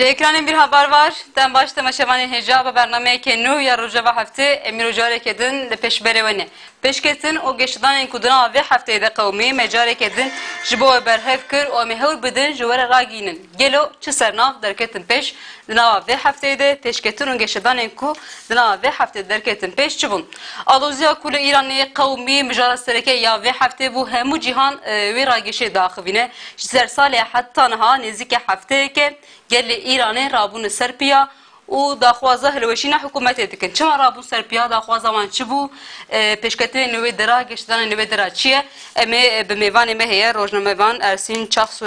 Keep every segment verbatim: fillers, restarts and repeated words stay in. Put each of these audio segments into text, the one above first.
Ekranên Bîrha Barbar, dem baş temaşevanên hêja bi bernameyeke nû ya Rojeva Heftê, em îro careke din li pêşberê we ne. Pêşketin û geşedanên ku di nava vê hefteyê de qewimî me careke din ji bo we berhev kir û em ê hewl bidin ji we re ragihînin. Gelo çi sernav derketin pêş di nava vê hefteyê de? Pêşketin û geşedanên ku di nava vê hefteyê de derketin pêş çi bûn? Aloziya ku li Îranê qewimî mijara sereke ya vê heftê bû, hemû cîhan, e, wê ragişê diaxivîne. Ji ser salê heta niha nêzîkî hefteyeke gelê Îranê rabûne ser piya û daxwaza hilweşîna hikûmetê dikin. Çima rabûn ser piya? Daxwaza wan çi bû? E, pêşketinên li wê dera, geşedanên li wê dera çi ye? Em ê, e, bi mêvanê me heye, rojnamevan Ersîn Çaxsu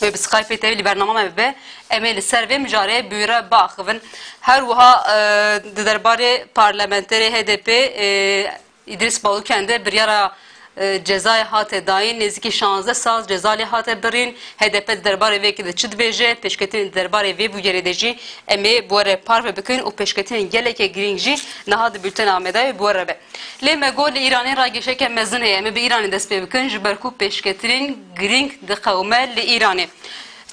wê bi Skypeê tevlî bernama me bibe. Em ê li ser vê mijarê bi wî re biaxivin. Her wiha, e, di derbarê parlamenterê H D P, e, Îdrîs Baluken de biryara, e, cezayê hate dayîn, nêzîkî şazdeh sal ceza lê hate birîn. H D P di derbarê vê yekê de çi dibêje? Pêşketinên di derbarê vê bûyerê de jî em ê bi we re parve bikin û pêşketinên geleke girîng jî niha di bultena me de bi we re be. Lê me got li Îranê ragêşeke mezin heye. Em ê bi Îranê dest pê bikin, ji ber ku pêşketinên girîng diqewime li Îranê.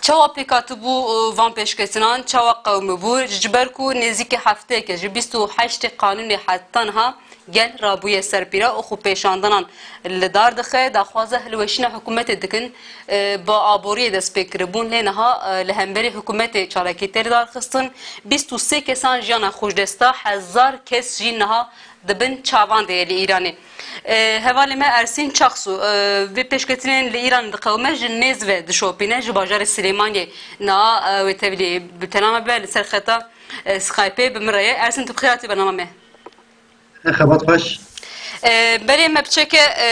Çawa pêk hatibû, e, van pêşketinan, çawa qewimibû? Ji ber ku nêzîkî hefteyeke, ji bîst û heştê Qanûnê heta niha gel rabûye ser pîra û xwepêşandanan li dar dixe, daxwaza hilweşîna hikûmetê dikin, e, bi aboriyê dest pê kiribûn, lê niha, e, li hemberî hikûmetê çalakî tê li dar xistin. Bîst û sê kesan jiyana xwe ji dest da, hezar kes jî niha di bin çavan de ye li Îranê. E, hevalê me Ersîn Çaxsu, e, vê pêşketinên li Îran diqewime ji nêz ve dişopîne, ji bajarê Silêmaniyê. Niha, e, wê tevlî bultena me be li ser xeta, e, Skypeê bi min re ye. Ersîn, tu bi xêr hatî bernama me. Xebat xweş. E, berê me biçeke, e,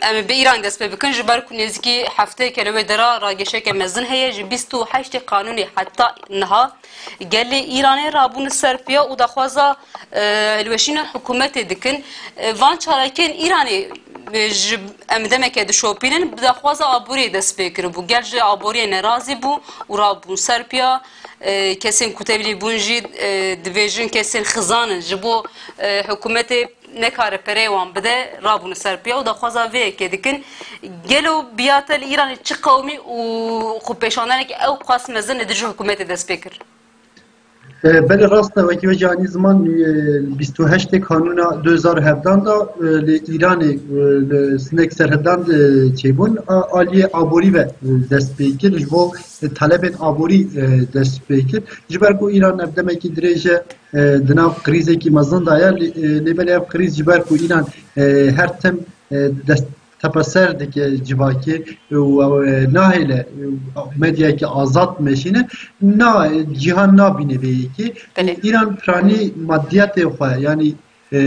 em bi Îran dest pê bikin, ji ber ku nêzîkî hefteyeke li wê dera ragêşeke mezin heye, ji bîst û heştê Qanûnê heta niha gelê Îranê rabûne ser piya û daxwaza, e, hilweşîna hikûmetê dikin. E, van çalakiyên Îranê, e, ji em demeke dişopînin, bi daxwaza aboriyê dest pê kiribû. Gel ji aboriyê nerazî bû û rabûn ser piya. E, kesên ku tevlî bûn jî, e, dibêjin kesên xizan in. Ji bo, e, hikûmetê nekare pereyê wan bide, rabûne ser piya û daxwaza vê yekê dikin. Gelo biya te li Îranê çi qewimî û xwepêşandanek ew qas mezin li dijî hikûmetê dest pê kir? E, belê rast e, wekî we jî anî ziman, e, bîst û heştê Kanûna du hezar û hevdan de, e, li Îranê, e, li sinek serhedan, e, çêbûn, a, aliyê aborî ve, e, dest pê kir, ji bo, e, talebên aborî, e, dest pê kir. Ji ber ku Îran ev demekî dirêj e, e, di nav krîzekî mezin de ye, lê, e, lê belê ev krîz ji ber ku Îran, e, her tim, e, dest tepeser dike civakê û, e, nahêle, e, medyayeke azad meşîne, na, cîhan nabîne vê yekê. Belê. Îran piranî madiyetê xwe, yanî, e,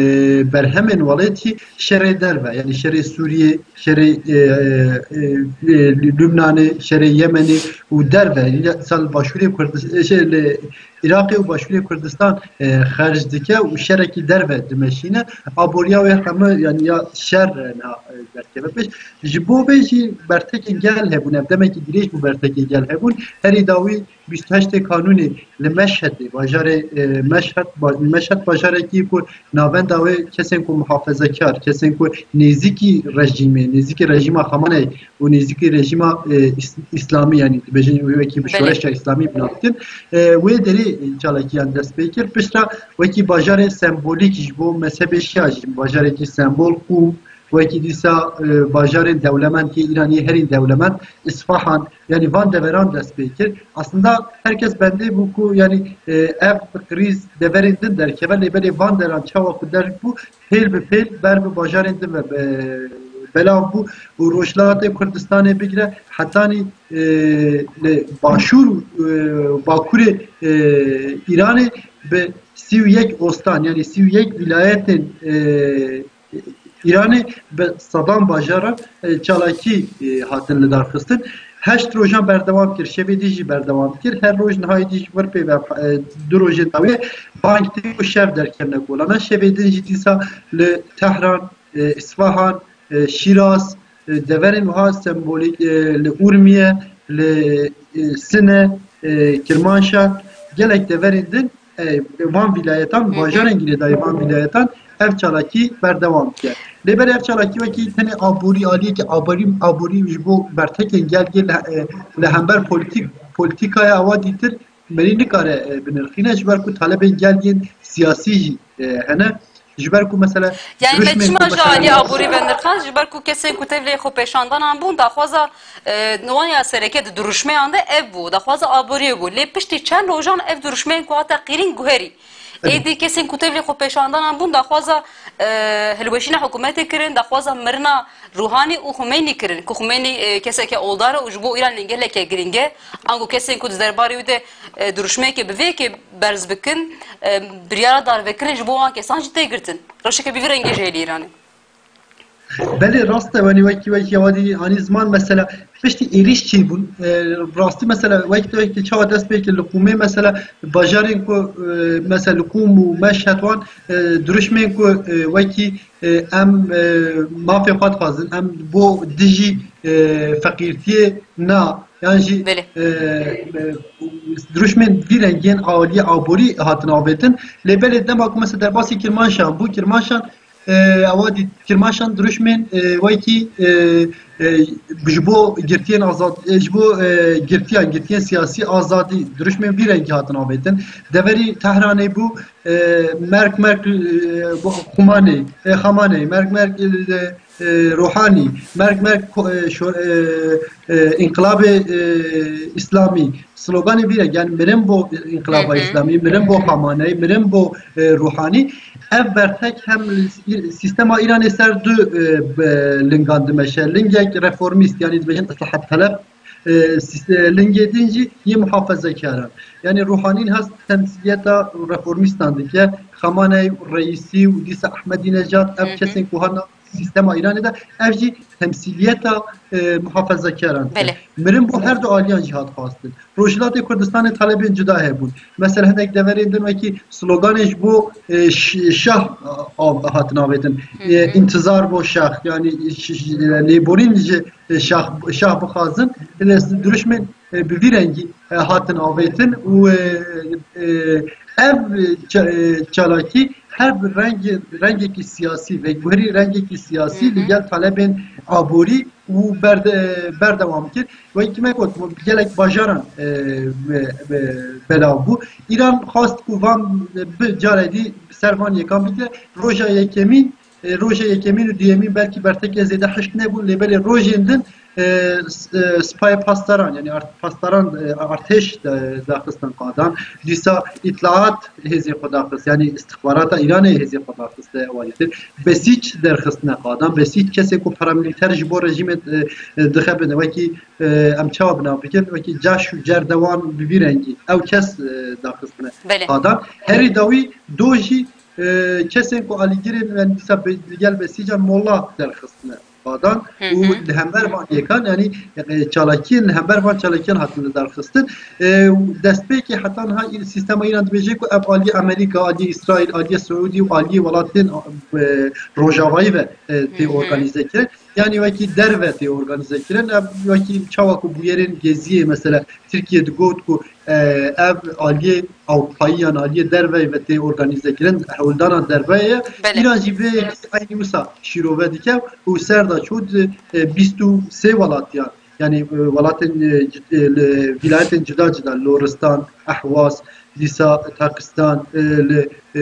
berhemên welatî şerê derve, yanî şerê Sûriyê, şerê, e, e, e, Lubnanê, şerê Yemenê û derve, îsal Başûrê Kurdistan, şey, li Iraqê û Başûrê Kurdistan, e, xerc dike û şerekî derve dimeşîne. Aboriya wê heme, yanî ya şer, e, niha, e, derkeve pêş. Ji bo vê jî bertekên gel hebûn, ev demekî dirêj bû bertekên gel hebûn. Herî dawî bîst û heştê Kanûnê li Meşhedê, bajarê, e, Meşhed, ba-, Meşhed bajarekî ku navenda wê kesên ku muhafezekar, kesên ku nêzîkî rejîmê, nêzîkî rejîma Xameneyê û nêzîkî rejîma, e, îs-, îslamî, yanî dibêjin wekî bi Belê. şoreşa îslamî bi nav dikin, e, wê derê çalakiyan dest pê kir. Piştre wekî bajarê sembolîk ji bo mezhebê Şia jî, bajarekî sembol, Qûm, wekî dîsa, e, bajarên dewlemend yê Îranê, herî dewlemend, Îsfahan, yanî van deveran dest pê kir. Aslında her kes bendê bû ku, yanî, e, ev krîz deverên din derkeve, lê belê van deran çawa ku derg bû, pêl bi pêl ber bi bajarên din ve, e, belav bû û Rojhilatê Kurdistanê bigire hetanî, e, li başûr, e, bakurê, e, Îranê bi sî û yek ostan, yanî sî û yek wîlayetên, e, Îranê bi sedan bajaran, e, çalakî, e, hatin lidarxistin. Heşt rojan berdewam kir, şevê dî jî berdewam kir. Her roj nihayî dî ji vir pê ve, e, du rojên dawî bang tê ku şev derkevne kolana. Şevê din jî dîsa li Tehran, e, Îsfahan, e, Şîraz, e, deverên wiha sembolîk, e, li Urmiye, li, e, Sine, e, Kirmanşah, gelek deverên din, e, van vîlayetan, Hı hı. bajarên girêdayî van vîlayetan ev çalakî berdewam dike. Lê berê ev çalakî wekî tenê aborî, aliyekî aborî, aborî ji bo bertekên gel yê li, e, li hember polîtîk, polîtîkaya ewa dîtir Merî nikare e, binirxîne, ji ber ku talebên gel yên siyasî jî e, hene. Ji ber ku mesela Yani me dirişmên çima ku ji alî mesela aborî venirxand? Ji ber ku kesên ku tevlê xwepêşandanan bûn, daxwaza e, wan ya sereke di diruşmeyan de ev bû, daxwaza aboriyê bû. Lê piştî çend rojan ev diruşmeyên ku hate qîrîn guherî. Êdî kesên ku tevlê xwepêşandanan bûn, daxwaza e, hilweşîna hikûmetê kirin, daxwaza mirina Ruhanî û Xumeynî kirin. Ku Xumeynî e, keseke oldar e û ji bo Îran geleke girîng e. Ango kesên ku di derbarê wî de e, dirûşmeyeke bi vê yekê berz bikin, e, biryara darvekirin ji bo wan kesan jî tê girtin. Rewşeke bi vî rengê jî heye li Îranê. Belê, rast e, wenî wekî, wekî ewa dî anî ziman mesela piştî êrîş çêbûn. E, rastî mesela wekî, wekî çawa dest pê kir li Qûmê mesela bajarên ku e, mesela li Qûm û Meşhed wan e, dirişmên ku e, wekî e, em e, mafê xwe dixwazin, em bo dijî e, feqîrtiyê na yan jî Belê. e, e, dirişmên vî rengên aliyê aborî hatin avêtin. Lê belê dema ku mesela derbasî Kirmanşan bû, Kirmanşan e, ewa dî Kirmanşan dirişmên e, wekî e, e, ji bo girtiyên azad, e, ji bo e, girtiyan, girtiyên siyasî azadî dirişmên vî rengî hatin avêtin. Deverî Tehranê bû, e, merg merg e, bo Xumanê, e, Xamanê, merg merg e, e, Ruhanî, merg merg ko- e, şo- e, e, înqilabê e, îslamî, sloganê vî rengî, yani mirin bo înqilaba Hı hı. îslamî, mirin bo Xamaneyî, mirin bo e, Ruhanî. Ev bertek hem li sîstema Îranê ser du e, be- lingan dimeşe. Lingek reformîst, yani dibêjin islahatteleb, e, sîste- lingê din jî yê muhafezekaran. Yani Ruhanî niha temsîliyeta reformîstan dike. Xamaney, Reîsî û dîsa Ehmedînejad, ev Hı hı. kesên ku hana sîstema Îranê de, ev jî temsîliyeta e, muhafezekaran dike. Belê. Mirin bo her du aliyan jî hat xwastin. Rojhilatê Kurdistanê talebên cuda hebûn. Mesela hinek deverên din wekî sloganê ji bo e, ş- şah a- hatin avêtin. Hı E, hı. Întizar bo şah, yani ş- ş- e, lêborîn ji e, şah, şah bixwazin. Lê dirişmên e, bi vî rengî e, hatin avêtin û e, e, ev ça- e, çalakî her bi rengê, rengekî siyasî, veguherî rengekî siyasî Hı hı. li gel talebên aborî û berde, berdewam kir. Wekî me got, gelek bajaran e, be- be- belav bû. Îran xwast ku van e, bi carê dî ser van yekan bike. Roja yekemîn, e, roja yekemîn û duyemîn belkî bertekê zêde hişk nebûn, lê belê rojên din e, s- e, sipayê pasdaran, yani art, pasdaran e, artêş de- daxistin qadan. Dîsa îtlaat hêzê xwe daxist, yani istixbarata Îranê hêzê xwe daxiste, ewa dîtir. Besîc derxistine qadan. Besîc kesê ku paramilîter ji bo rejîmê e, e, dixebine, wekî e, em çawa binav bikin, wekî caş û cerdewan bi vî rengî ew kes e, daxistine Belê. qadan. Herî dawî do jî e, kesên ku alîgirên, yani dîsa be- gel besîcan molla derxistine qadan Hı û hı. li hember van yekan, yani e, çalakiyên li hember van çalakiyan hatine derxistin. E, destpêkê heta niha î- sîstema Îran dibêje ku ev aliyê Amerîka, aliyê Îsraîl, aliyê Siûdî û aliyê welatên e, Rojavayî ve e, tê Hı hı. organîze kirin. Yani wekî derve tê organîze kirin. Ev wekî çawa ku bûyerên Geziyê mesela Tirkiye digot ku e, ev aliyê Ewropayî yan aliyê derveyî ve tê organîze kirin, hewldana derveyê ye. Belê. Îran jî vê yekê eynî wisa şîrove dike û ser de çû di, e, bîst û sê welatiyan, yani e, welatên e, cid- e, li vîlayetên cuda cuda, Loristan, Ehwas, dîsa Takistan, e, li e,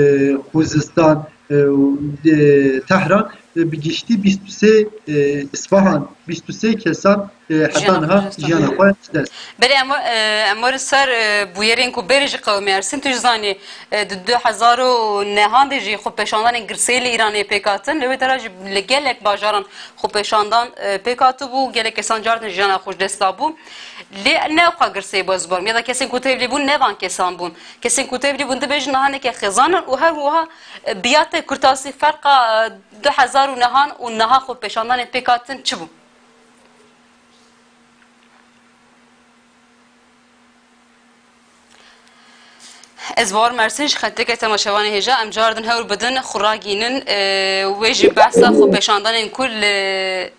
Xuzistan e, û e, Tehran e, bi giştî bîst û sê e, Isfahan, bîst û sê kesan e, heta Jiyana niha xwe ji dest jiyana xwe ji dest. Belê, em, e, em werin ser e, bûyerên ku berê ji qewimê Ersin, tu jî zanî, e, di du hezar û nehan de jî xwepêşandanên girseyî li Îranê pêk hatin. Li wê dera jî li gelek bajaran xwepêşandan e, pêk hatibû, gelek kesan cardin jiyana xwe ji dest dabû. Lê ne ew qas girseyî bû, ez barim. Ya da kesên ku tevlî bûn, ne van kesan bûn. Kesên ku tevlî bûn, dibêjin niha neke xêzan in û her wiha e, biyate kurtasî ferqa e, du hezar û nehan û niha xwepêşandanên pêk hatin çi bû? Ez bawer Mersin ji xeteke temaşevanê hêja em cardin hewr bidin, xwe ragînin, e, wê jî behsa xwepêşandanên ku li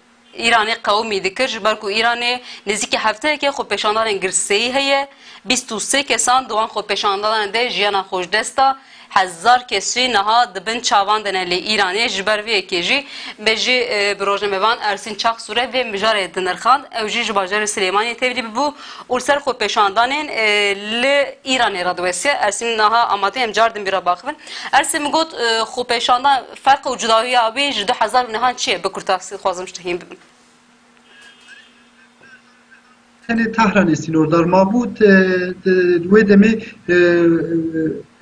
Îranê qewimî dikir, ji ber ku Îranê nêzîkî hefteyeke xwepêşandanên girseyî heye, bîst û sê kesan di wan xwepêşandanan de jiyana xwe ji dest da. hezar kes jî niha di bin çavan de ne li Îranê. Ji ber vê yekê jî me jî, e, bi rojnamevan Ersîn Çaksûre vê mijarê dinirxand. Ew jî ji bajarê Silêmaniyê tevlî bibû û li ser xwepêşandanên, e, li Îranê re diwestiye. Ersîn niha amade, em cardin bîra baxivin. Ersîn, min got, e, xwepêşandan, ferq û cudahiya wî ji du hezar û nehan çi ye? Bi kurtasî dixwazim ji te hîn bibim. Tenê Tehranê sînordar mabû. Te, te, wê demê, e,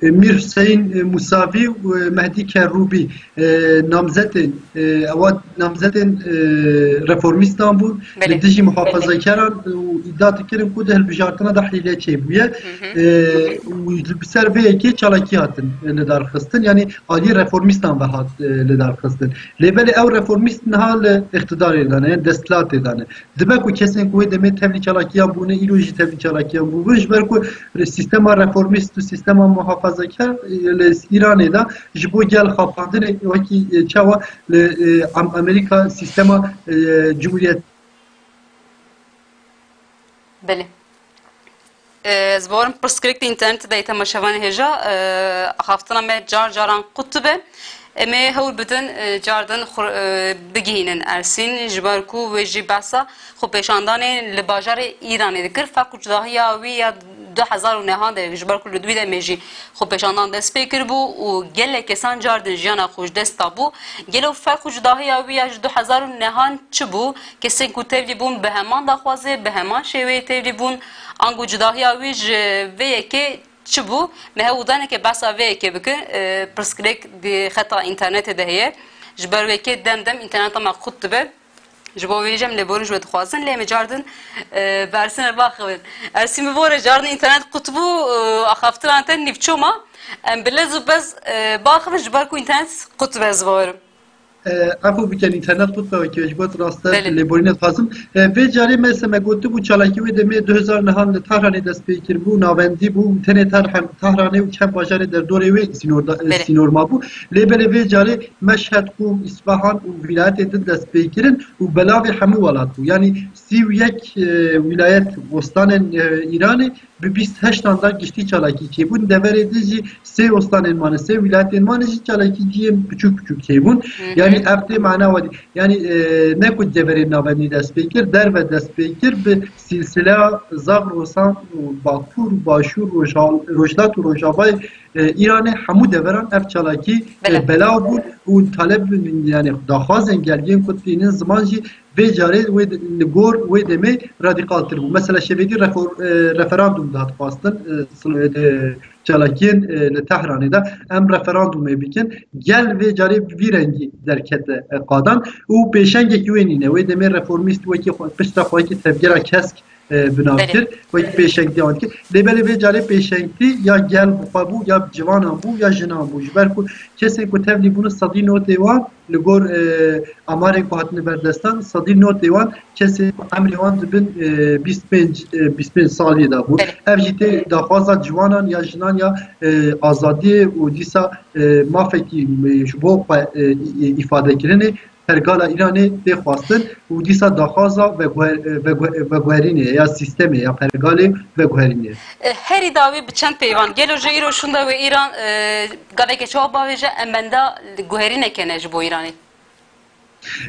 e, Mîr Huseyîn Musavî û Mehdî Kerrûbî, e, namzetên, e, ewa namzetên, e, reformîstan bûn. Belê. Li dijî muhafazakaran û îdia dikirin ku di hilbijartina de hîle çêbûye. Hı hı. E, û li ser vê yekê çalakî hatin lidarxistin. Yanî alî reformîstan ve hat, e, lidarxistin. Lê belê ew reformîst niha li îqtidarê de ne, yan desthilatê de ne. Dibe ku kesên ku wê demê tevlî çalakiyan bûne, îro jî tevlî çalakiyan bûbin, ji ber ku sîstema reformîst û sîstema muhafazakar, e, li Îranê de ji bo gel xapandinê wekî, e, çawa li, e, Am-, Amerîka sîstema, e, cumhuriyet. Belê. E, ez bawerim pirsgirêk di înternetê de yê temaşevanê hêja, e, axaftina me car caran qut dibe. Em ê hewl bidin, e, cardin xur-, e, bigihînin Ersîn, ji ber ku wê jî behsa xwepêşandanê li bajarê Îranê dikir. Ferq û cudahiya wî ya du hezar û nehan de, ji ber ku li wî demê jî xwepêşandan dest pê kiribû û gelek kesan cardin jiyana xwe ji dest dabû. Gelo ferq û cudahiya wî ya ji du hezar û nehan çi bû? Kesên ku tevlî bûn bi heman daxwazê, bi heman şêweyê tevlî bûn, ango cudahiya wî ji vê yekê çi bû? Me hewl daneke behsa vê yekê bikin. E, pirsgirêk di xeta înternetê de heye. Ji ber wê yekê dem dem înterneta me qut dibe. Ji bo vê jî em lêborîn ji we dixwazin, lê em ê cardin, e, bi Ersîn re baxivin. Ersîn, bi vore cardin înternet qut bû, e, axaftinan te nîvço ma. Em bi lez û bez, e, baxivin, ji ber ku înternet qut be, ez bawerim. E, efû bikin, înternet qut be, wekî ji bo rast e, Belê. Lêborînê dixwazim. E, vê carê me se me gotibû çalakî wê demê du hezar nehan li Tahranê dest pê kiribû, navendî bû, tenê Tahran-, Tahranê û çend bajarê derdorê wê sînor da-, Belê. Sînor mabû. Lê belê vê carê Meşhed, Qûm, Îsfahan û wîlayetê din dest pê kirin û belavê hemû welat bû. Yanî sî û yek, e, wîlayet, ostanên, e, Îranê bi bîst heştan de giştî çalakî çêbûn. Deverê din jî sê ostanên mane, sê wîlayetên mane jî çalakî cihên biçûk biçûk çêbûn. Hı hı. Yanî ev tê mana wedî. Yanî, e, ne ku deverê navendî dest pê kir, derve dest pê kir, bi silsila Zagros û Bakur, Başûr, Rojal-, Rojhilat û Rojavayê e, Îranê hemû deveran ev çalakî, e, Belê. Belav bûn û taleb, yanî daxwazên gelgên ku tînin ziman jî vê carê wê de-, li gor wê demê radîkaltir bû. Mesela şevêdî refor-, e, referandûm dihat xwastin, e, sil-, e, çalakiyên, e, li Tehranê de em referandûmê bikin. Gel vê carê bi vî rengî derkete, e, qadan û pêşengekî wê nîne. Wê demê reformîst wekî xwe, pişta xwe wekî tevgera kesk e, bi nav Belê. Kir, wekî pêşengtî wan dikir. Lê belê vê carê pêşengtî ya gel bi xwe bû, ya bi ciwanan bû, ya jinan bû. Ji ber ku kesên ku tevlî bûne sedî notê wan li gor, e, amarên ku hatine berdestan, sedî notê wan kesên ku emrê wan di bin, e, bîst pênc, e, bîst pênc salî de bû. Belê. Ev jî tê daxwaza ciwanan ya jinan ya, e, azadiyê û dîsa, e, mafekî, e, ji bo xwe, e, î-, îfadekirinê pergala Îranê tê xwestin û dîsa daxwaza veguher-, veguher-, veguherînê ya sîstemê ya pergalê veguherînê. E, herî dawî bi çend peyvan? Gelo ji îro şûnda wê Îran, e, gaveke çawa bavêje, em benda guherîneke ne ji bo Îranê?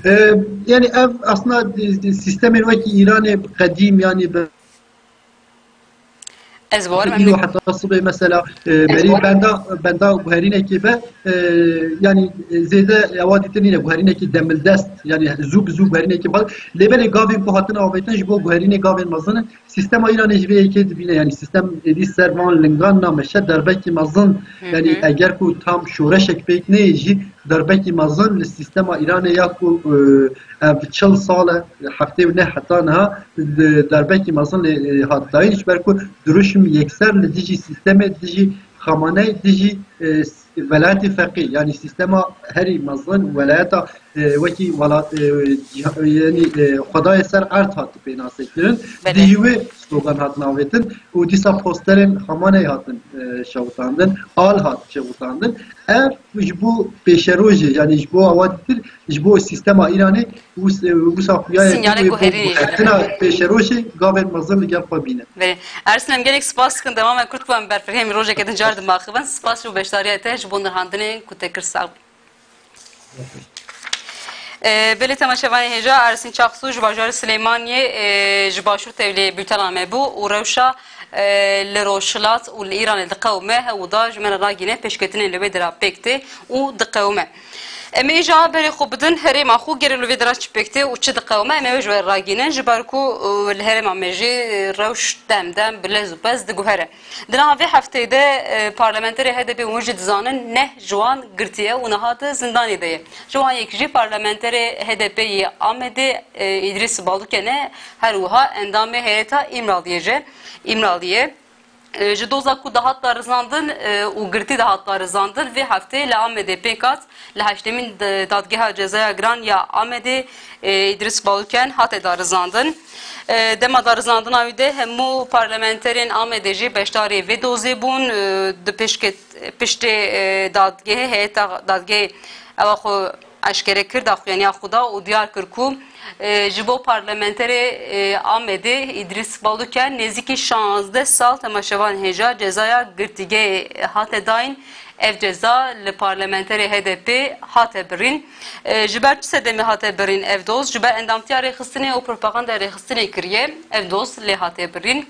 E, yanî ev aslında di-, di-, sîstemên wekî Îranê qedîm, yanî bi Ez bawerim em Îro ne- heta sibê mesela, e, Ez berî bawerim. benda, benda guherînekê be, e, yanî, e, zêde ewa dîtin nîne guherînekî demildest, yanî zû bi zû guherînekî bal. Lê belê gavên ku hatin avêtin ji bo guherînê gavên mezin in. Sîstema Îranê ji vê yekê dibîne, yanî sîstem êdî ser van lingan nameşe derbekî mezin, Hı yanî hı. eger ku tam şoreşek pêk neyê jî, derbekî mezin li sîstema Îranê ya ku, e, ev çil sal e, heftê û neh heta niha, de-, derbekî mezin lê, e, hat dayîn, ji ber ku dirûşim yekser li dijî sîstemê, dijî xamaneyê, dijî, e, s-, welatê feqî, yanî sîstema herî mezin, welayeta, e, wekî welat, e, ciha-, yanî, e, xwedayê ser erd hat pênasekirin. Belê. Dijî wê slogan hatin avêtin û dîsa posterên xamaneyê hatin, e, şewitandin, al hat şewitandin. Ev ji bo pêşerojê, yanî ji bo awa dîtir, ji bo sîstema Îranê wis-, wisa xuya ye Sinyalek ku wê bo guherî. guhertina pêşerojê gavên mezin li gel xwe bîne. Belê. Ersîn, em gelek spas dikin. Dema me kurt bû, em berfirehê min rojeke din car dimaxivin. Spas ji bo beş Dariya te ji bo nirhandinê ku te kir sax bî. E, belê temaşevanê hêja, Ersîn Çaxsû ji bajarê Silêmaniyê, e, ji Başûr tevlî bûtena me bû û rewşa, e, li Rojhilat û li Îranê diqewime, hew da ji me re ragîne pêşketinên li wê dera pêk tê û diqewime. Em ê îja berê xwe bidin herêma xwe, gerê li wê dera çi pêk tê û çi diqewime, em ê wê ji we ragînin, ji ber ku, e, li herêma me jî, e, rewş dem dem bi lez û pez diguhere. Di nava vê hefteyê de, e, parlamenterê H D P, hûn jî dizanin, neh ji wan girtiye û niha di zindanê de ye. Ji wan yek jî parlamenterê H D P yê Amedê, e, Îdrîs Baluken e, her wiha endamê heyeta Îmraliyê jî, Îmraliyê. E, ji doza ku dihat darizandin, e, û girtî dihat darizandin, vê hefteyê li Amedê pêk hat, li heştemîn d-, Dadgeha Cezaya Giran ya Amedê, e, Îdrîs Baluken hate darizandin. E, dema darizandina wî de hemû parlamenterên Amedê jî beşdarî vê dozê bûn. E, di pişket-, piştê, e, dadgehê, heyeta dadgehê ewa xwe eşkere kir, daxuyaniya xwe da û diyar kir ku, e, ji bo parlamenterê, e, Amedê Îdrîs Baluken nêzîkî şazdeh sal, temaşevan hêja, cezaya girtîgehê hate dayîn. Ev ceza li parlamenterê H D P hate birîn. E, ji ber çi sedemê hate birîn ev doz? Ji ber endamtiya rêxistinê û propaganda rêxistinê kiriye ev doz lê hate birîn.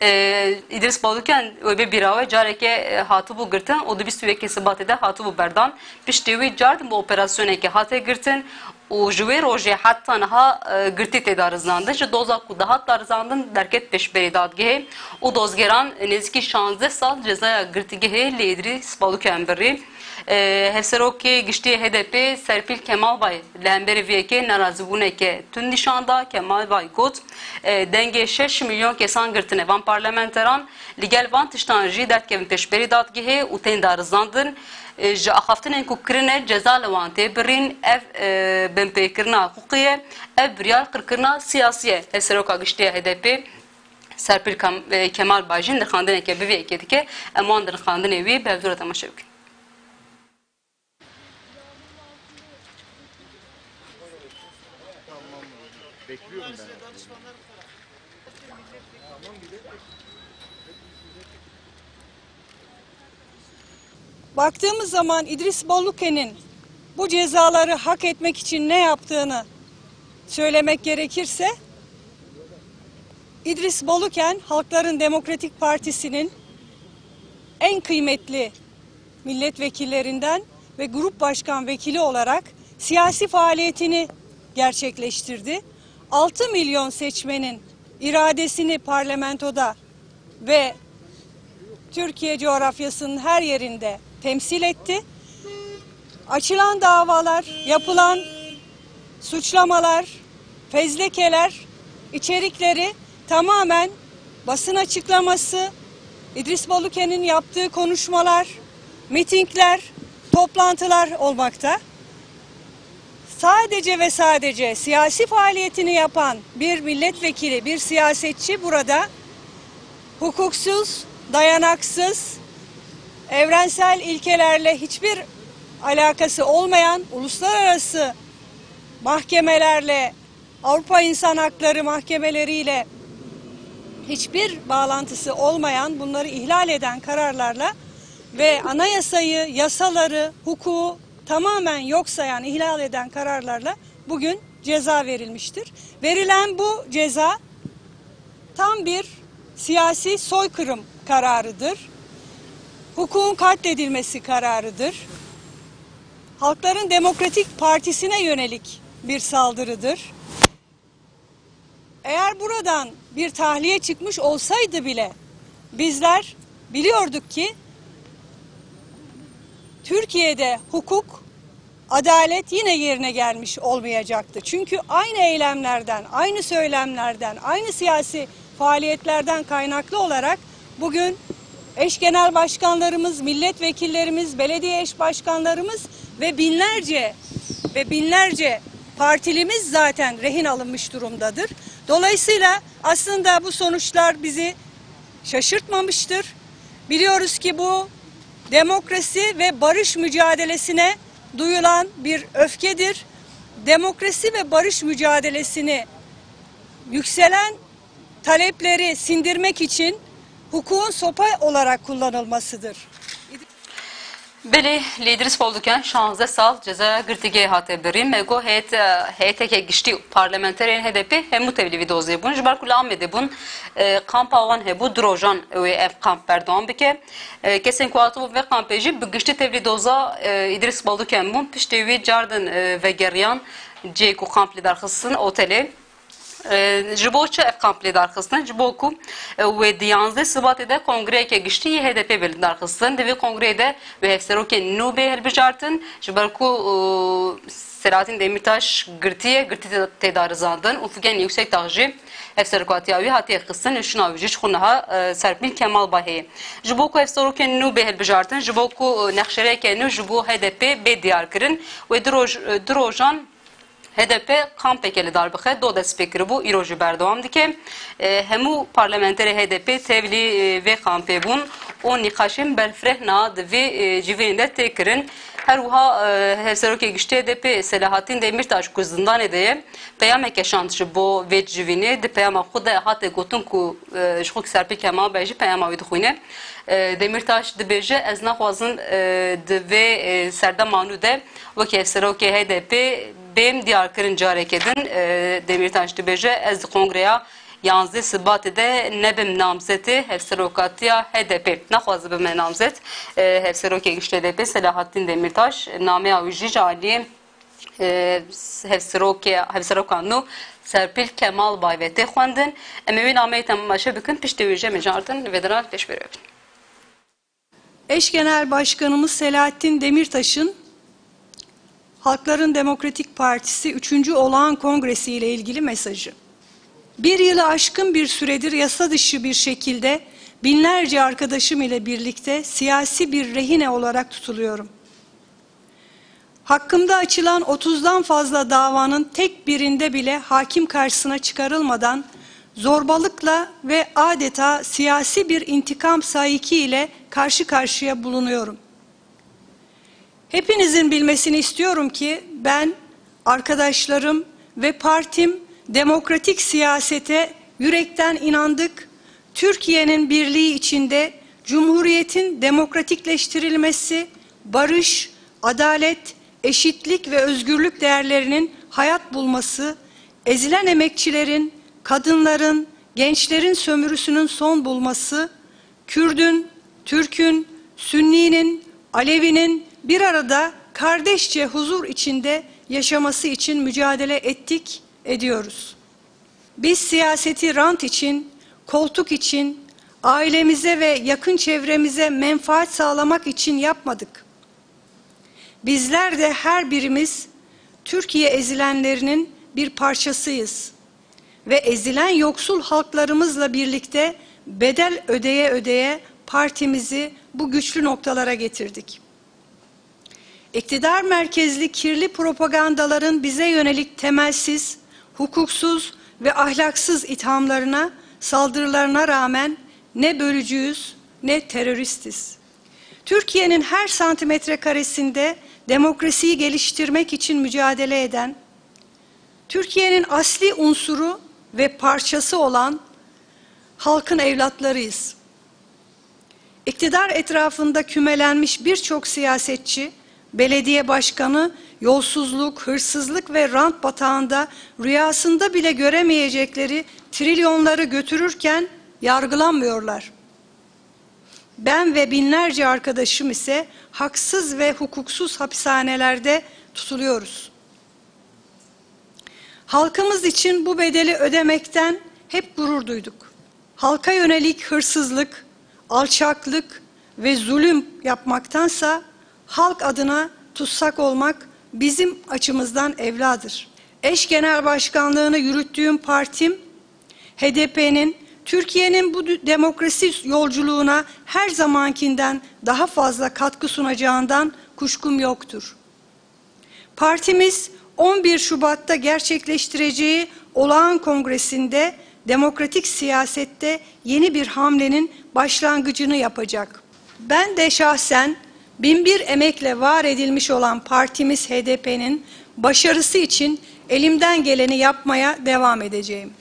E, Îdrîs Baluken, wê bê bîra we, careke, e, hatibû girtin û di bîst û yekê Sibatê de hatibû berdan. Piştî wî cardin bi operasyonekê hate girtin û ji wê rojê heta niha, e, girtî tê darizandin. Ji doza ku dihat darizandin derket pêşberî dadgehê û dozgeran nêzîkî şazdeh sal cezaya girtîgehê li Îdrîs Baluken birî. E, Hevserokê Giştî H D P Serpîl Kemalbay li hemberî vê yekê nerazîbûneke tund nîşan da. Kemalbay got, e, dengê şeş milyon kesan girtine van parlamenteran, li gel van tiştan jî derdkevin pêşberî dadgehê û tên darizandin. E, ji axaftinên ku kirine ceza li wan tê birîn. Ev, e, binpêkirina hiqûqî ye, ev biryar qirkirina siyasî ye. Hevseroka Giştî ya H D P Serpîl Kam-, e, Kemalbay jî nirxandineke bi vê yekê dike. Em wan di nirxandinê wî bi hevdû re temaşe bikin. Baktığımız zaman İdris Baluken'in bu cezaları hak etmek için ne yaptığını söylemek gerekirse, İdris Baluken Halkların Demokratik Partisi'nin en kıymetli milletvekillerinden ve grup başkan vekili olarak siyasi faaliyetini gerçekleştirdi. Altı milyon seçmenin iradesini parlamentoda ve Türkiye coğrafyasının her yerinde temsil etti. Açılan davalar, yapılan suçlamalar, fezlekeler içerikleri tamamen basın açıklaması, İdris Baluken'in yaptığı konuşmalar, mitingler, toplantılar olmakta. Sadece ve sadece siyasi faaliyetini yapan bir milletvekili, bir siyasetçi burada hukuksuz, dayanaksız, evrensel ilkelerle hiçbir alakası olmayan, uluslararası mahkemelerle, Avrupa İnsan Hakları mahkemeleriyle hiçbir bağlantısı olmayan, bunları ihlal eden kararlarla ve anayasayı, yasaları, hukuku tamamen yok sayan, ihlal eden kararlarla bugün ceza verilmiştir. Verilen bu ceza tam bir siyasi soykırım kararıdır. Hukukun katledilmesi kararıdır. Halkların Demokratik Partisi'ne yönelik bir saldırıdır. Eğer buradan bir tahliye çıkmış olsaydı bile bizler biliyorduk ki Türkiye'de hukuk, adalet yine yerine gelmiş olmayacaktı. Çünkü aynı eylemlerden, aynı söylemlerden, aynı siyasi faaliyetlerden kaynaklı olarak bugün eş genel başkanlarımız, milletvekillerimiz, belediye eş başkanlarımız ve binlerce ve binlerce partilimiz zaten rehin alınmış durumdadır. Dolayısıyla aslında bu sonuçlar bizi şaşırtmamıştır. Biliyoruz ki bu demokrasi ve barış mücadelesine duyulan bir öfkedir. Demokrasi ve barış mücadelesini yükselen talepleri sindirmek için hukukun sopa olarak kullanılmasıdır. Belê, li Îdris Balduken şazdeh sal cezaya girtîgehê hate birîn. Me got heyet, heyeteke giştî parlamenterên H D P hemû tevlî vî dozê bûn. Ji ber ku li Amedê bûn, e, kampa wan hebû, du rojan wê ev kamp berdewam bike. E, kesên ku hatibûn vê kampê jî bi giştî tevlî doza, e, Îdris Balduken bûn. Piştî wî cardin, e, vegeriyan cihê ku kamp li dar xistin, otelê. E, ji bo çi ev kamp li dar xistin? Ji bo ku, e, wê di yanzdeh Sibatê de kongreyeke giştî yê H D P bê li dar xistin. Di vê kongreyê de wê hevserokên nû bê hilbijartin. Ji ber ku, e, Selahattin Demirtaş girtî ye, girtî tê, tê darizandin û Figen Yüksekdağ jî hevserokatiya wî hatiye xistin û şûna wî jî ji xwe niha, e, Serpîl Kemalbay heye. Ji bo ku hevserokên nû bê hilbijartin, ji bo ku, e, nexşereke nû ji bo H D P bê diyarkirin, wê du roj, e, du rojan H D P kampeke li dar bixe, do dest pê kiribû, îro jî berdewam dike. E, hemû parlamenterê H D P tevlî, e, vê kampê bûn û nîqaşên berfireh niha di vê, e, civînê de tê kirin. Her wiha, e, Hevserokê Giştî H D P Selahattin Demirtaş ku zindanê de ye, peyameke şand ji bo vê civînê. Di peyama xwe de hate gotin ku, e, ji xwe ku Serpîl Kemalbay jî peyama wî dixwîne. E, Demirtaş dibêje, ez naxwazim, e, di vê, e, serdema nû de wekî Hevserokê H D P bêm diyarkirin careke din. E, Demirtaş dibêje, ez di kongreya yanzdeh Sibatê de nebim namzetê hevserokatiya H D P. Naxwaze bime namzet. E, Hevserokê Giştî H D P Selahattin Demirtaş nameya wî jî ji aliyê, e, hevserokê, hevseroka nû Serpîl Kemalbay ve tê xwendin. Em ê wî nameyê temaşe bikin, piştî wî jî em ê cardin vê dera pêşberê bin. Eş Genel Başkanımız Selahattin Demirtaş'ın Halkların Demokratik Partisi üçüncü Olağan Kongresi ile ilgili mesajı. Bir yılı aşkın bir süredir yasa dışı bir şekilde binlerce arkadaşım ile birlikte siyasi bir rehine olarak tutuluyorum. Hakkımda açılan otuzdan fazla davanın tek birinde bile hakim karşısına çıkarılmadan zorbalıkla ve adeta siyasi bir intikam saiki ile karşı karşıya bulunuyorum. Hepinizin bilmesini istiyorum ki ben, arkadaşlarım ve partim demokratik siyasete yürekten inandık. Türkiye'nin birliği içinde Cumhuriyet'in demokratikleştirilmesi, barış, adalet, eşitlik ve özgürlük değerlerinin hayat bulması, ezilen emekçilerin, kadınların, gençlerin sömürüsünün son bulması, Kürdün, Türk'ün, Sünninin, Alevinin bir arada kardeşçe huzur içinde yaşaması için mücadele ettik, ediyoruz. Biz siyaseti rant için, koltuk için, ailemize ve yakın çevremize menfaat sağlamak için yapmadık. Bizler de her birimiz Türkiye ezilenlerinin bir parçasıyız ve ezilen yoksul halklarımızla birlikte bedel ödeye ödeye partimizi bu güçlü noktalara getirdik. İktidar merkezli kirli propagandaların bize yönelik temelsiz, hukuksuz ve ahlaksız ithamlarına, saldırılarına rağmen ne bölücüyüz ne teröristiz. Türkiye'nin her santimetre karesinde demokrasiyi geliştirmek için mücadele eden, Türkiye'nin asli unsuru ve parçası olan halkın evlatlarıyız. İktidar etrafında kümelenmiş birçok siyasetçi, belediye başkanı yolsuzluk, hırsızlık ve rant batağında rüyasında bile göremeyecekleri trilyonları götürürken yargılanmıyorlar. Ben ve binlerce arkadaşım ise haksız ve hukuksuz hapishanelerde tutuluyoruz. Halkımız için bu bedeli ödemekten hep gurur duyduk. Halka yönelik hırsızlık, alçaklık ve zulüm yapmaktansa halk adına tutsak olmak bizim açımızdan evladır. Eş Genel Başkanlığını yürüttüğüm partim, H D P'nin Türkiye'nin bu dü-, demokrasi yolculuğuna her zamankinden daha fazla katkı sunacağından kuşkum yoktur. Partimiz on bir Şubat'ta gerçekleştireceği olağan kongresinde demokratik siyasette yeni bir hamlenin başlangıcını yapacak. Ben de şahsen bin bir emekle var edilmiş olan partimiz H D P'nin başarısı için elimden geleni yapmaya devam edeceğim.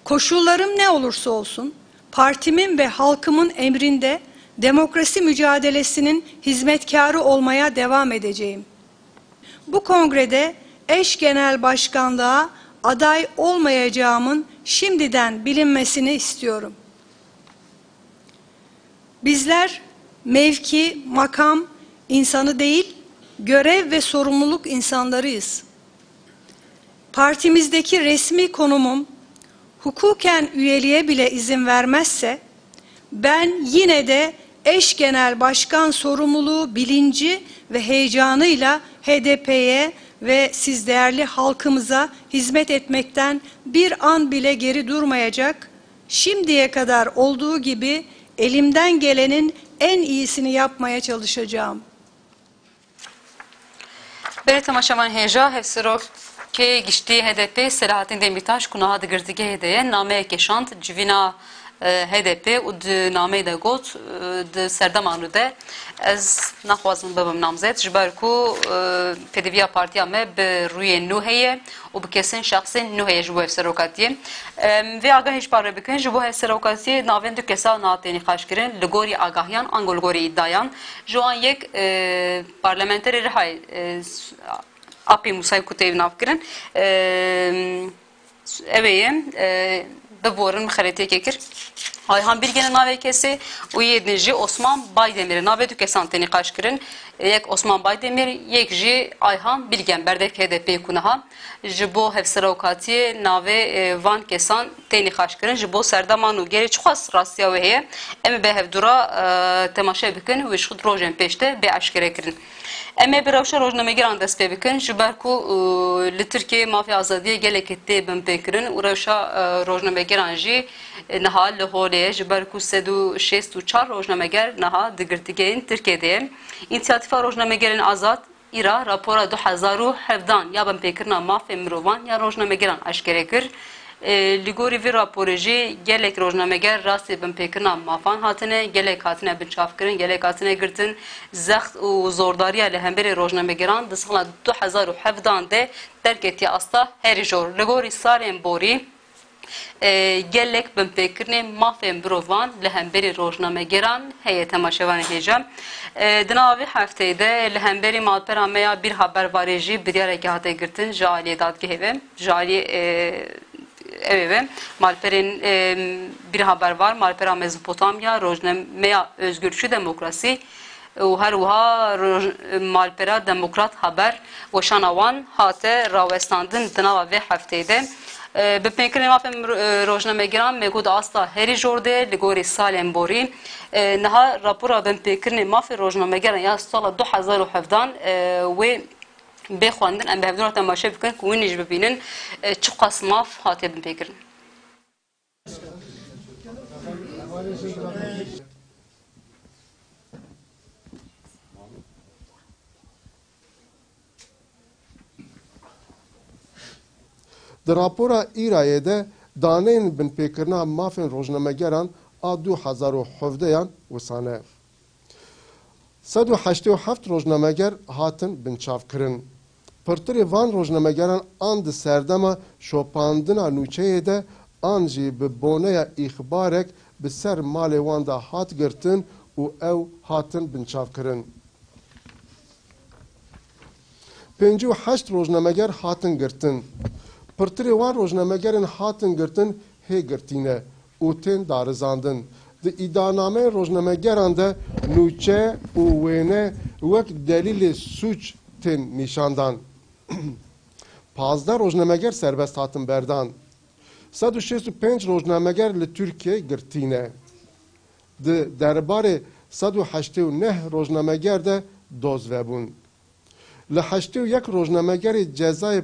Koşullarım ne olursa olsun, partimin ve halkımın emrinde Demokrasi mücadelesinin hizmetkarı olmaya devam edeceğim. Bu kongrede eş genel başkanlığa aday olmayacağımın şimdiden bilinmesini istiyorum. Bizler mevki, makam insanı değil, görev ve sorumluluk insanlarıyız. Partimizdeki resmi konumum hukuken üyeliğe bile izin vermezse, ben yine de eş genel başkan sorumluluğu bilinci ve heyecanıyla H D P'ye ve siz değerli halkımıza hizmet etmekten bir an bile geri durmayacak, şimdiye kadar olduğu gibi elimden gelenin en iyisini yapmaya çalışacağım. Berê temaşevan hêja, Hevserokê Giştî H D P Selahattin Demirtaş ku niha di girtîgehê de ye, nameyek kêşand civîna, e, H D P û di nameyê de got, e, di serdema nû de ez naxwazim bibim namzet, ji ber ku, e, pêdiviya partiya me bi rûyê nû heye û bi kesên şexsên nû heye ji bo hevserokatiyê. Em vê agahî ji parve bikin, ji bo hevserokatiyê navên du kesa niha tê nîqaşkirin, li gorî agahiyan ango li gorî îdiayan. Ji wan yek, e, parlamenterê Rihayê, e, s-, Apê Mûsayê ku tê navkirin, e, ew ê ye, e, biborin, min xeletiyekê kir. Ayhan Bilgen e navê kesê û yê din jî Osman Baydemir e. Navê du kesan tê nîqaşkirin. Yek Osman Baydemir, yek jî Ayhan Bilgen, berdevkê H D P'ê ku niha ji bo hevserokatiyê navê, e, van kesan tê nîqaşkirin. Ji bo serdema nû gelê çiqas rastiya wê heye, em ê bi hevdû re, e, temaşe bikin û ji xwe di rojên pêş de bê eşkerekirin. Em ê bi rewşa rojnamegeran dest pê bikin, ji ber ku, e, li Tirkiyeyê mafê azadiyê gelekî tê binpêkirin û rewşa, e, rojnamegeran jî, e, niha li holê ye, ji ber ku sed û şêst û çar rojnameger niha di girtîgehên Tirkiyeyê de ye. Însiyatîfa Rojnamegerên Azad, îra rapora du hezar û hevdan ya binpêkirina mafên mirovan ya rojnamegeran eşkere kir. E, li gorî vî raporê jî gelek rojnameger rastî binpêkirina mafan hatine, gelek hatine binçavkirin, gelek hatine girtin. Zext û zordariya li hemberî rojnamegeran di sala du hezar û hevdan de derketiye asta herî jor. Li gorî salên borî, e, gelek binpêkirinên mafên mirovan li hemberî rojnamegeran heye, temaşevanê hêja. E, di nava vê hefteyê de li hemberî malpera me ya Bîr Haber Varê jî biryareke hate girtin ji aliyê dadgehê ve, ji aliyê, e, ew ê ve, malperên, e, Bîr Haber Var, malpera Mezopotamya, rojnameya Özgürlükçü Demokrasi, û her wiha roj-, malpera Demokrat Haber, weşana wan hate rawestandin di nava vê hefteyê de. E, binpêkirinên mafên mir-, e, rojnamegeran me got di asta herî jor de, li gorî salên borî. E, niha rapora binpêkirinê mafê rojnamegeran ya sala du hezar û hevdan, e, wê bê xwendin, em bi hevdû re temaşe bikin ku hûn jî bibînin, e, çiqas maf hatiye binpêkirin. Di rapora Îrayê de daneyên binpêkirina mafên rojnamegeran a du hezar û hevdeyan wisa ne. Sed û heştê û heft rojnameger hatin binçavkirin. Pirtirê van rojnamegeran an di serdema şopandina nûçeyê de an jî bi boneya îxbarek bi ser malê wan de hat girtin û ew hatin binçavkirin. Pêncî û heşt rojnameger hatin girtin. Pirtirê wan rojnamegerên hatin girtin hê girtî ne û tên darizandin. Di îdianameyên rojnamegeran de nûçe û wêne wek delîlê sûc tên nîşandan. Pazdeh rojnameger serbest hatin berdan. Sed û şêst û pênc rojnameger li Tirkiyeyê girtî ne. Di derbarê sed û heştê û neh rojnameger de doz vebûn. Li heştê û yek rojnamegerî cezayê,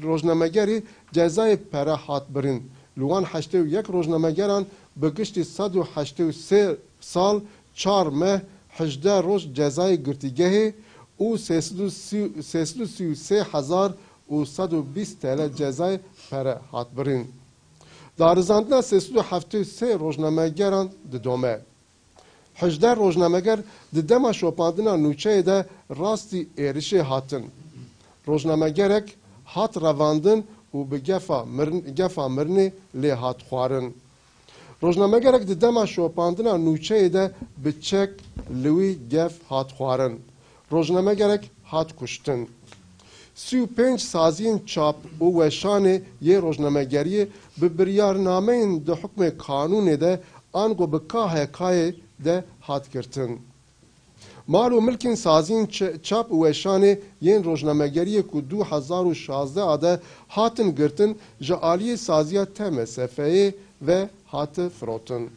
rojnamegerî cezayê pere hat birîn. Li wan heştê û yek rojnamegeran bi giştî sed û heştê û sê sal, çar meh, hejdeh roj cezayê girtîgehê û sê sed û sî, sê sed û sî û sê hezar û sed û bîst T L cezayê pere hat birîn. Darizandina sê sed û heftê û sê rojnamegeran didome. Hejdeh rojnameger di dema şopandina nûçeyê de rastî êrişê hatin. Rojnamegerek hat revandin û bi gefa mirin-, gefa mirinê lê hat xwarin. Rojnamegerek di dema şopandina nûçeyê de bi çek li wî gef hat xwarin. Rojnamegerek hat kuştin. Sî û pênc saziyên çap û weşanê yê rojnamegeriyê bi biryarnameyên di hukmê kanûnê de ango bi K H K'yê de hat girtin. Mal û milkên saziyên ç-, çap û weşanê yên rojnamegeriyê ku du hezar û şazdeh a de hatin girtin, ji aliyê saziya T M S F'yê ve hate firotin.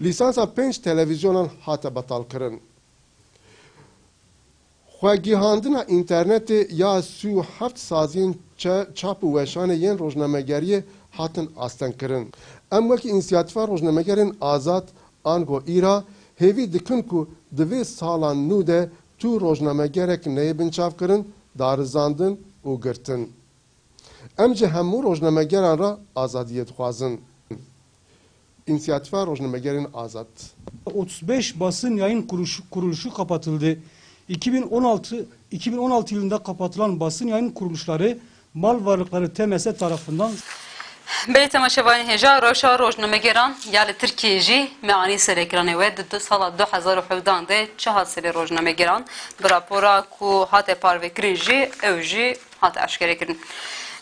Lîsansa pênc televîzyonan hate betalkirin. Xwegihandina înternetê ya sî û heft saziyên çe-, çap û weşanê yên rojnamegeriyê hatin astengkirin. Em wekî Însiyatîfa Rojnamegerên Azad, ango îra, hêvî dikin ku di vê sala nû de tu rojnamegerek neyê binçavkirin, darizandin û girtin. Em ji hemû rojnamegeran re azadiyê dixwazin. Însiyatîfa Rojnamegerên Azad. Otuz beş basın yayın kuruluşu, kuruluşu kapatıldı. iki bin on altı, iki bin on altı yılında kapatılan basın yayın kuruluşları mal varlıkları T M S tarafından Belê temaşevanên hêja, rewşa rojnamegeran ya li Tirkiyeyê jî me anî ser ekranê we. Di du sala du hezar û hevdan de çi hat serê rojnamegeran? Bi rapora ku hate parvekirin jî, ew jî hate eşkerekirin.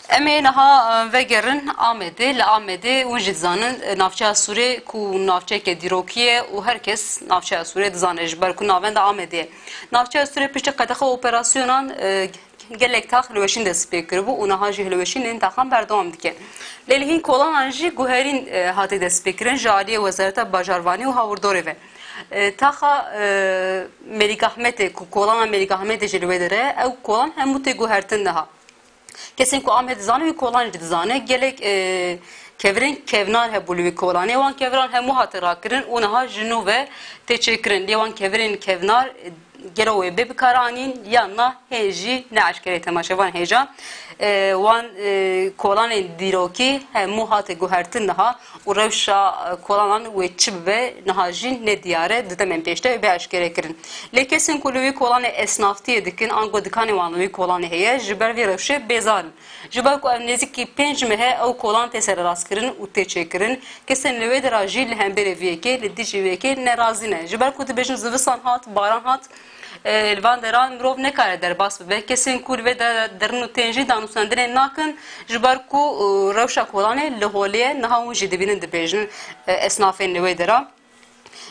Em ê niha, e, vegerin Amedê. Li Amedê hûn jî dizanin, e, navçeya Sûrê ku navçeyeke dîrokî ye û her kes navçeya Sûrê dizane, ji ber ku navenda Amedê ye. Navçeya Sûrê piştî qedexe operasyonan, e, gelek tax hilweşîn dest pê kiribû û niha jî hilweşînên taxan berdewam dike. Lê li hîn kolanan jî guherîn, e, hate destpêkirin ji aliyê Wezareta Bajarvanî û Hawirdorê ve. E, taxa, e, Melîk Ahmetê ku kolana Melîk Ahmetê jî li wê derê, ew kolan hemû tê guhertin niha. Kesên ku Amed dizane, wî kolan jî dizane. Gelek, e, kevirên kevnar hebû li wî kolanê. Wan keviran hemû hate rakirin û niha ji nû ve tê çêkirin. Lê wan kevirên kevnar, e, gelo wê bê bikaranîn yan na, hê jî ne eşkere temaşevan hêja. E, wan, e, kolanên dîrokî hemû hate guhertin niha û rewşa, e, kolanan wê çi bibe niha jî ne diyar e, di demên pêş de wê bê eşkere kirin. Lê kesên ku li wî kolanê esnaftiyê dikin, ango dikanê wan li wî kolanê heye, ji ber vê rewşê bêzar in. Ji ber ku ev nêzîkî pênc meh e ew kolan tê sererastkirin û tê çêkirin, kesên li wê dera jî li hemberê vê yekê, li dijî vê yekê nerazî ne. Ji ber ku dibêjin zivistan hat, baran hat, e, li van deran mirov nekare derbas bibe. Kesên ku li vê de-, derin û tên jî danûstendinê nakin, ji ber ku, e, rewşa kolanê li holê ye, niha hûn jî dibînin dibêjin, e, esnafên li wê dera.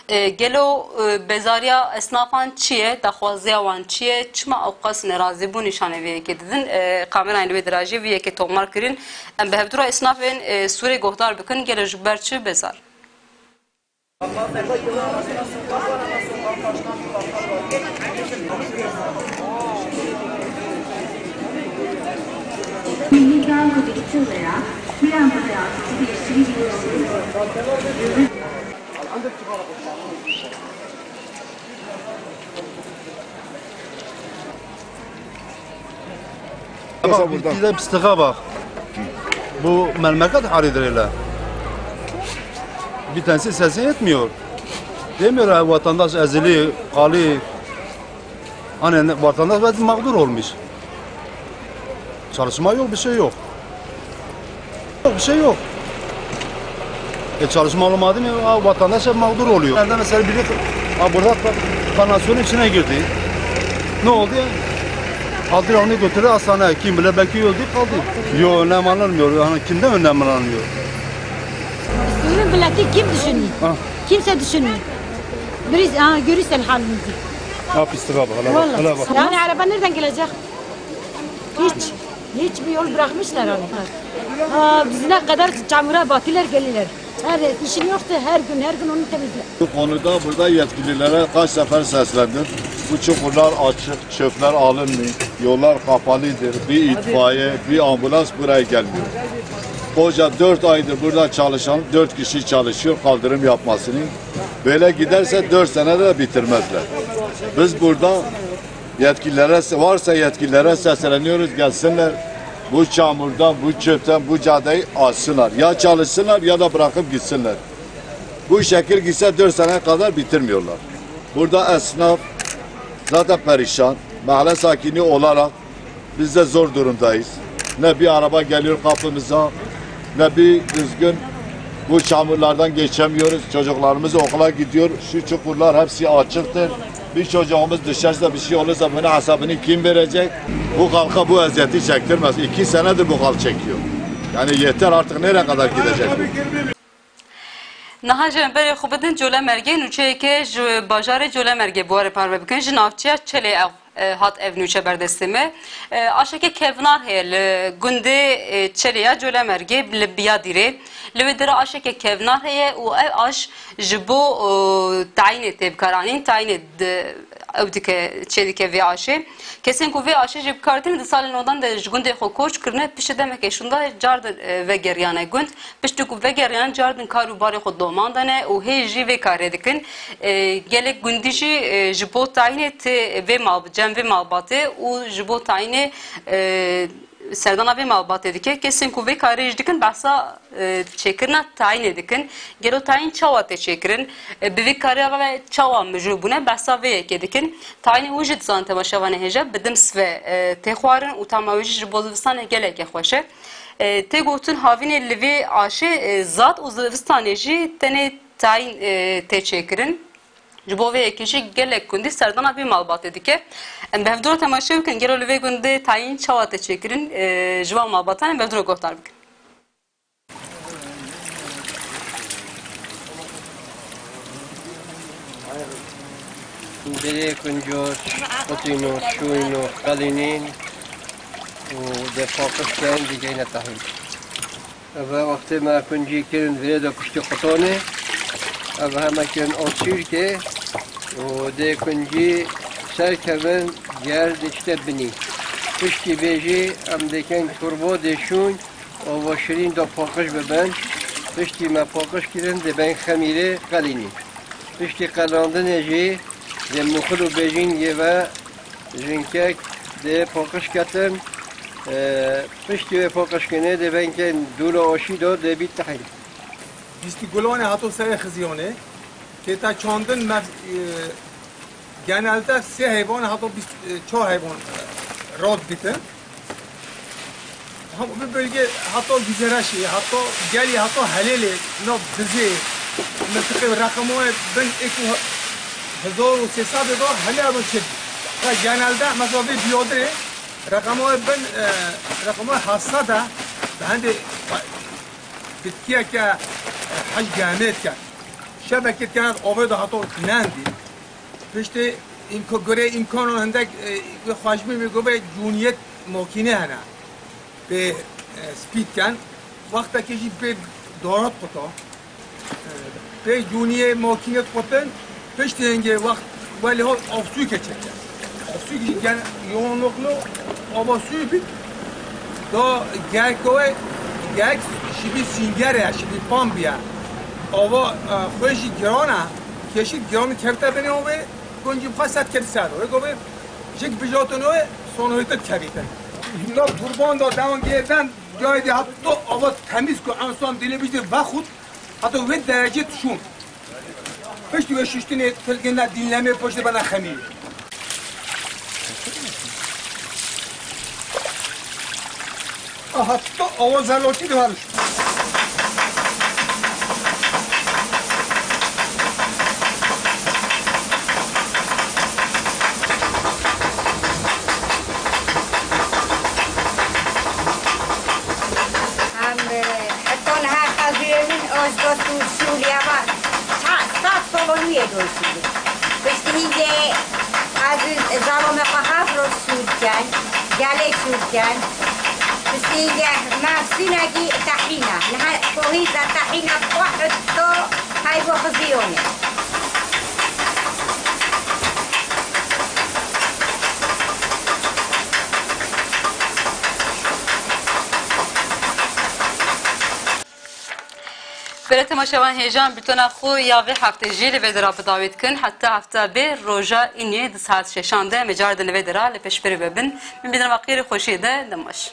E, gelo, e, bezariya esnafan çi ye? Daxwaziya wan çi ye? Çima ew qas nerazîbûn nîşanê vê yekê didin? E, kamerayên li wê dera jî vê yekê tomar kirin. Em bi hevdû re esnafên, e, Sûrê guhdar bikin, gelo ji ber çi bezar? Milli Banko Victoria bir anda hayatımızı değiştirecek. Bak, bir de pisliğe bak. Bu memleket halidir öyle. Bir tanesi sesini etmiyor. Demiyor ha, vatandaş ezili, kali. Hani ne- vatandaş biraz mağdur olmuş. Çalışma yok, bir şey yok. Yok, bir şey yok. E, çalışma olmadı mı, ha, vatandaş hep mağdur oluyor. Nerede mesela biri, ha, burada ka- kanalizasyonun içine girdi. Ne oldu? Aldılar onu götürdü hastaneye. Kim bilir belki öldü kaldı. Yok, nem alınmıyor. Yani kimden önlem alınmıyor? Suyun milleti kim düşünüyor? Ha. Kimse düşünmüyor. Biz, ha, görürsen halimizi. Ha, pisliğe bak, hele bak, hele bak. Vallahi. Yani araba nereden gelecek? Hiç. Hiçbir yol bırakmışlar hani. Ha, biz ne kadar çamura battılar gelirler. Her işin yoktu, her gün, her gün onu temizle. Bu konuda burada yetkililere kaç sefer seslendim. Bu çukurlar açık, çöpler alınmıyor, yollar kapalıdır. Bir itfaiye, bir ambulans buraya gelmiyor. Koca dört aydır burada çalışan, dört kişi çalışıyor kaldırım yapmasını. Böyle giderse dört senede de bitirmezler. Biz burada yetkililere, varsa yetkililere sesleniyoruz, gelsinler. Bu çamurdan, bu çöpten, bu caddeyi açsınlar. Ya çalışsınlar ya da bırakıp gitsinler. Bu şekil gitse dört sene kadar bitirmiyorlar. Burada esnaf zaten perişan. Mahalle sakini olarak biz de zor durumdayız. Ne bir araba geliyor kapımıza, ne bir düzgün Bu çamurlardan geçemiyoruz. Çocuklarımız okula gidiyor. Şu çukurlar hepsi açıktır. Bir çocuğumuz düşerse, bir şey olursa bunun hesabını kim verecek? Bu halka bu eziyeti çektirmez. İki senedir bu halk çekiyor. Yani yeter artık, nereye kadar gidecek bu? Niha jî em berê xwe bidin Colemêrgê, nûçeyeke ji bajarê Colemêrgê bi we re parve bikin. Ji navçeya Çelê ev, e, hat ev nûçe ber destê me. E, aşeke kevnar heye li gundê, e, Çelê ya Colemêrgê li Biyadîrê. Li wê dera aşeke kevnar heye û ev aş ji bo, e, tayînê tê bikaranîn. Tayînê di, ew dike, çêdike vê aşê. Kesên ku vê aşê jî bi kar tînin, di salên nodan de ji gundê xwe koç kirine, piştî demekê şûnda cardin, e, vegeriyane gund. Piştî ku vegeriyane cardin kar û barê xwe doman dane û hê jî vê karê dikin. E, gelek gundî jî, e, ji bo tayînê tê vê mal-, cem vê malbatê û ji bo tayînê, e, serdana vê malbatê dike. Kesên ku vê karê jî dikin behsa, e, çêkirina tayînê dikin. Gelo tayîn çawa tê çêkirin? E, bi vî karê re çawa mijûl bûne? Behsa vê yekê dikin. Tayînê hûn jî dizanin temaşevanê hêja bi dims ve, e, tê xwarin û tama wê jî ji bo zivistanê gelekî xweş e. E, tê gotin havînê li vê aşê, e, zad û zivistanê jî tenê tayîn, e, tê çêkirin. Ji bo vê yekê jî gelek gundî serdana vê malbatê dike. Em bi hevdû re temaşe bikin, gelo li vê gundê tayîn çawa tê çêkirin, e, ji van malbatan em bi hevdû re guhdar bikin. Berê kuncoç, qutîno, şûyno, qelînîn û dê paqij ken, digeyne tahîn. Ev wextê me kuncî kirin vê de piştî qutonê. Ev heme kirin osûrkê û dê kuncî serkevin, ger diçte binî. Piştî vê jî em dêken turbo dê şûn, ava şirîn da paqij bibin. Piştî me paqij kirin, dê bên xemîrê qelînî. Piştî qelandinê jî dê muxil û bêjîngê ve jinkek dê paqij ketin. E, piştî wê paqijkirinê dê vengên dûla aşî de dê bît tehîn. Bîstî gulanê hato serê xiziyonê. Têta çandin me, e, genelde sê heyvan hato bîst, e, çar heyvan, e, rat bitin. Hem bi bölge hato Güzereşê, hato Gelî, hato Helêlê, nav Dizê, mintiqê reqemoyê bin êk û hezar û sê sed de hemî ev çêdibî. Ve genelde mesela vê Biyadirê reqemoyê bin, e, reqemoyê heft sed e, bi hendê bitkiyeke, e, hej gehmê dike. Şevekê dikene avê de hato nendî. Piştê îmka-, gurê îmkanan hindek, e, wê xweşbîn wê gove cûniyet makîne hene. Pê, e, spî diken. Wextekê jî pê darat quta. E, pê cûniyê makîne qutin. Piştê hingê wext welê hol avsûkê çeke. Avsûk jî gen yoğunluklu ava suyu bit. Da gerk we, gerk şibî sînger e, şibî pambiye. Ava, e, xwe jî giran e. Keşî giran kevte binê avê. Goncî xwe set kevî ser. Wê govê jik bijatin wê, sonoyê te kevîtin. Na turban da dewan gêrden, cayê de hatta ava temiz ku insan dilê bijde vexut, hatta wê derece tişûn. Piştî wê şiştinê tilgên de dinlemê piştê bena xemî. Aha, to ava zelotî de varmış. Em, e, heta niha qeziyê min ojda tu şûliye va. Ha, sat koloniyê do şûlî. Piştî hîngê ez û zalomê xwe hev roj sûr ken, gelê sûr ken. Piştî hîngê mevsîmekî tehîna. Niha kohî ze tehîna xwe hito heybo xiziyonê. Belê temaşevan hêjan, bîltona xwe ya vê heftê jî li vê dera bi dawî dikin. Heta hefta bê roja înê di saet şeşan de em ê cardin li vê dera li pêşberî ve bin. Min bîdin ve qîrê xweşiyê de, dem baş.